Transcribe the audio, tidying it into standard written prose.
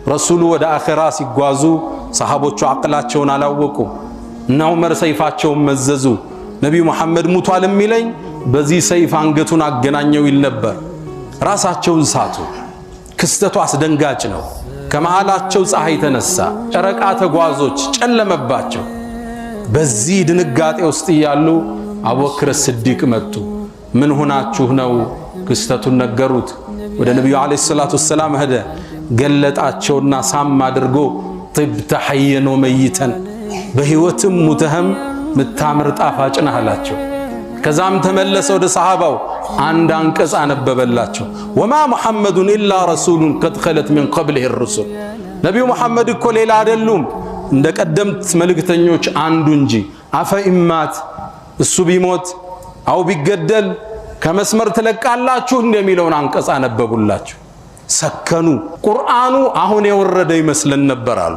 ረሱሉ ወደ አኼራ ሲጓዙ ሰሃቦቹ አቅላቸውን አላወቁ። እነ ዑመር ሰይፋቸውን መዘዙ። ነቢዩ መሐመድ ሙቷል የሚለኝ በዚህ ሰይፍ አንገቱን አገናኘው ይል ነበር። ራሳቸውን ሳቱ። ክስተቱ አስደንጋጭ ነው። ከመሃላቸው ፀሐይ ተነሳ፣ ጨረቃ ተጓዞች ጨለመባቸው። በዚህ ድንጋጤ ውስጥ እያሉ አቡበክር ስዲቅ መጡ። ምን ሆናችሁ ነው? ክስተቱን ነገሩት። ወደ ነቢዩ ዓለይሂ ሰላቱ ወሰላም ሄደ። ገለጣቸውና ሳም አድርጎ ጥብተ ሐየን ወመይተን፣ በሕይወትም ሙተህም ምታምር ጣፋጭ ነህ አላቸው። ከዛም ተመለሰ ወደ ሰሃባው፣ አንድ አንቀጽ አነበበላቸው። ወማ ሙሐመዱን ኢላ ረሱሉን ቀድ ኸለት ሚን ቀብሊሂ ሩሱል። ነቢዩ መሐመድ እኮ ሌላ አይደሉም፣ እንደ ቀደምት መልእክተኞች አንዱ እንጂ። አፈኢማት፣ እሱ ቢሞት አው ቢገደል ከመስመር ትለቃላችሁ እንደሚለውን አንቀጽ አነበቡላቸው። ሰከኑ። ቁርአኑ አሁን የወረደ ይመስለን ነበር አሉ።